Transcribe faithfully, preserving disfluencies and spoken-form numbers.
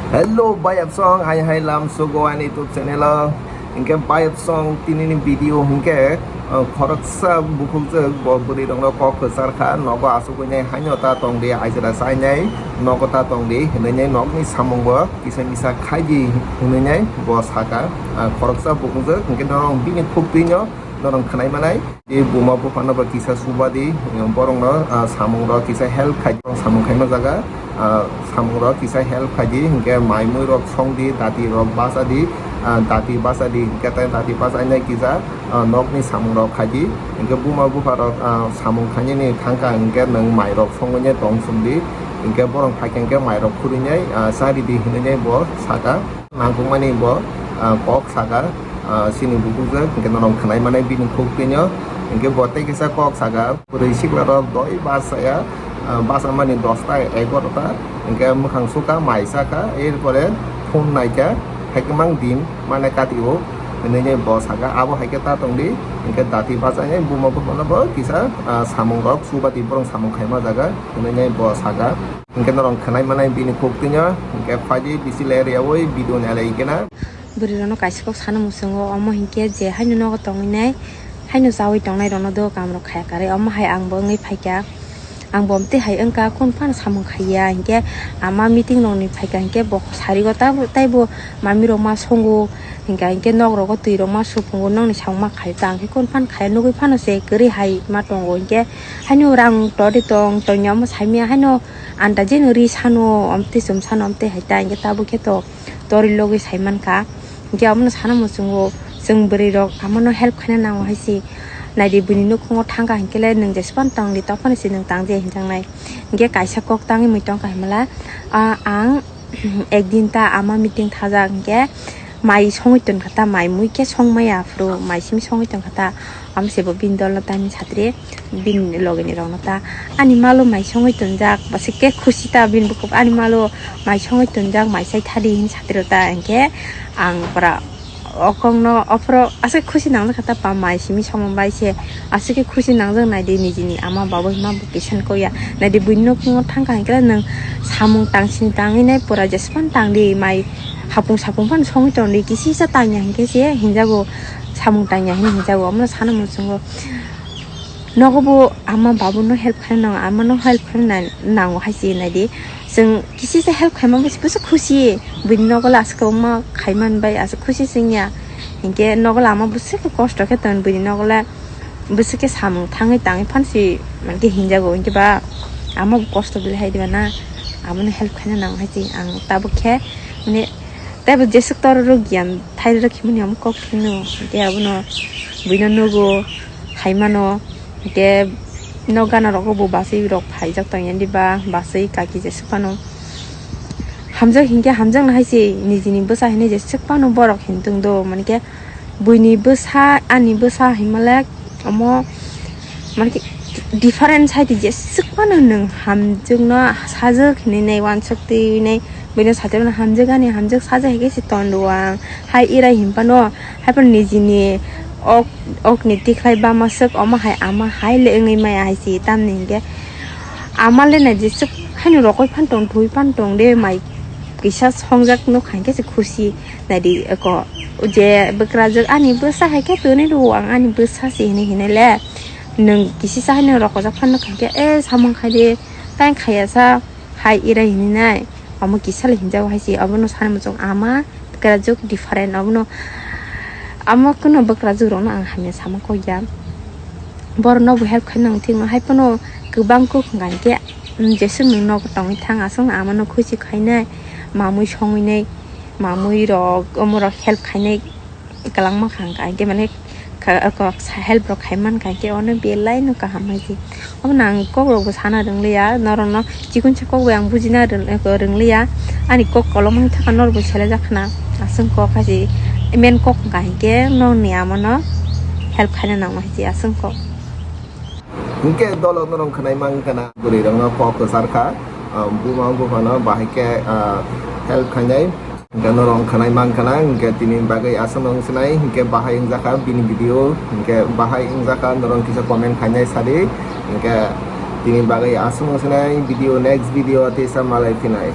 Hello, bayapsong, hai hai lam sugo ani YouTube channel o. Hinkhe bayapsong tinini video hinkhe, uh, khoroksa bukhukjwk bo bwrwi rokno kok kwchar kha, nogo asugwi nai haino ta tong di, aijra chainai nogo ta tong di hinwi nai nokni samungo kisa misa khaidi hinwi nai bo saka. Uh, khoroksa bukhukjwk hinkhe norok bini khuk twino norok khwnai manai. Tei buma buphano bo kisa suba di, borokno, ah, samung rok kisa help khai di, samung khaima jaga, ah, samung rok kisa help khai di, hinkhe mai mui rok song di, dati rok bacha di, ah, dati bacha di, hinkhe tai dati bachainai kisa, ah, nokni samung rok khai di, hinkhe buma bupha rok, ah, samung khainani thangkha hinkhe nwng mai rok songwi nai tong song di, hinkhe borok phaikha hinkhe mai rok khurui nai, ah, chari di hinwi nai bo saka. Nangkukmani bo, ah, kok saka, ah, chini bukhukjwk, hinkhe norok khwnai manai bini khuk twino, hinkhe bo tei kisa kok saka, bwrwi sikla rok doi bachaya, ah, bachamani dosta egarota, hinkhe mwkhang sukha, mai sakha, er pore phone naikha, hai kwmang din mane kati o, hinwi bo saka, abo hai khe ta tong di, hinkhe dati bachainai buma buphano bo kisa, ah, samung rok suba di, borok samung khaima jaga, hinwi bo saka. Hinkhe norok khwnai manai bini khuk twino, hinkhe phaidi bisi ler yaui video nai lai kena. Bwrwi rokno kaisa kok sana muchungo, omo hinkhe je haino nogo tongwi nai, haino chaui tongnai rokno do kam rok khaya karwi, omo hai ang bo wngwi phaikha. Ang bo omtwi hai wngkha, kunu phano samung khaiya, hinkhe ama meeting rokni phaikha, hinkhe bo sarigo taibo, taibo mami rok ma songo, hinkhe, hinkhe nok rogo twi rok ma supungo, nokni samung ma khaio ta, ang khe kunu phano khaiya, nugui phano se kwrwi hai ma tongo, hinkhe haino rang todi tong, tongya omo saimya haino. Anta jeno ri sano, omtwi chum sano, omtwi hai ta, hinkhe tabuk khe to tori logwi sai mankha. Hinkhe omono sana muchungo, chwng bwrwi rok amano help khaina nango hai se. Naidi buini nukhungo thangkha hinkhe le nwng jespan tongdi, tophani se nwng tangdi hinjaknai. Hinkhe kaisa kok tangwi mui tongkha himala, ah, ang ekdin ta ama meeting thajak hinkhe mai songwi tongkha ta, mai mui khe songmaya aphuru mai simi songwi tongkha ta. Omo se bo bini dol no tamni satri, bini loge ni rok no ta, ani malo mai songwi tonjak, bwswk khe khusi ta bini bukhuk, ani malo mai songwi tonjak, mai sai thadi hini satri rok ta, hinkhe ang pura o kok no ophoro aswk khusi nangjak kha ta, pa mai simi songma bai se aswk khe khusi nangjak, naidi nijini ama babu hima bo kisa kok ya, naidi buini nukhungo thangkha hinkhe nwng samung tang sini tangwi nai pura jespan tangdi mai. Hapung sapung phano songwi tongdi, kisa kisa tangya hinkhe se hinjago, samung tangya hinwi hinjago, omono sana muchungo. Nogo bo ama babu no help khaina nango, ama no help khaina nango hai se naidi. Chwng kisa kisa help khaima bwswk khusi, buini nogo le aswk kwbangma khaiman bai aswk khusi chwngya. Hinkhe nogo le ama bwswk kosto khe ton, buini nogo le bwswk khe samung thangwi tangwi phano se mankhe hinjago, hinkhe ba ama bo kosto bile hai diba na, amo no help khaina nango hai se ang tabuk khe mane. Tei bo jeswk tororo giyan thairok himani omo kok phino, hwnkhe abono buino nugo, haimano, hwnkhe nok gana rogo bo bachwi rok phaijak tongya diba, bachwi kaki jeswk phano. Hamjak hinkhe hamjakno hai se nijini bwsa hinwi jeswk phano borok hin tongdo, mankhe buini bwsa ani bwsa hinmale omo mankhe difference hai di, jeswk phano nwng hamjakno sajak hinwi nai, uansuk twi nai. Buino satiro no hamjak ani hamjak sajak hai khe se tongo ang. Hai ira hinphano, haiphano nijini ok, okni tikhlai bama swk omo hai ama hai le wngwi maya hai se, tamni hinkhe ama le nai jeswk haino rokoi phan tong, thwi phan tong de, mai kisa songjak nuk hai khe se khusi. Naidi eko je bwkrajwk ani bwsa hai khe toni rwo ang ani bwsa se hinwi hinwi le. Nwng kisi sa haino rokojak phano khaikhe, "E samung khai di, tang khaiya sa, hai ira," hinwi nai. Omo kisa le hinjago hai se, obono sani muchung ama bwkrajwk different, obono amo kuno bwkrajwk rokno ang hamya sama kok ya. Borokno bo help khaina nang thikno hai phano kwbang kok hwnkha hinkhe, mm, jeswk nwng nogo tongwi thang aswk no amano khusi khainai, mamwi songwi nai, mamwi rok omorok help khainai. Kwlangma kha hwnkha hinkhe mane kha-, kha-, help rok khai mankha hinkhe ono belai no kaham hai se. Obono ang kok rok bo sana rwngliya, norokno chikonsa kok bai ang bujina rwn-, rwngliya. Ani kok kolokma wngkha norok bo selejak khna. Aswk kok hai se main kok wngkha hinkhe nokni amano help khaina nangma hai se aswk kok. Hinkhe dolok norok khwnai mankha na, bwrwi rokno kok kwchar kha, ah, buma buphano bahai khe, ah, help khainai. Hinkhe norok khwnai mankha na, hinkhe tini bagwi aswk no wngsinai, hinkhe bahai wngjakha bini video, hinkhe bahai wngjakha norok kisa comment khainai sadi, hinkhe tini bagwi aswk no wngsinai video, next video teisa malai phinai.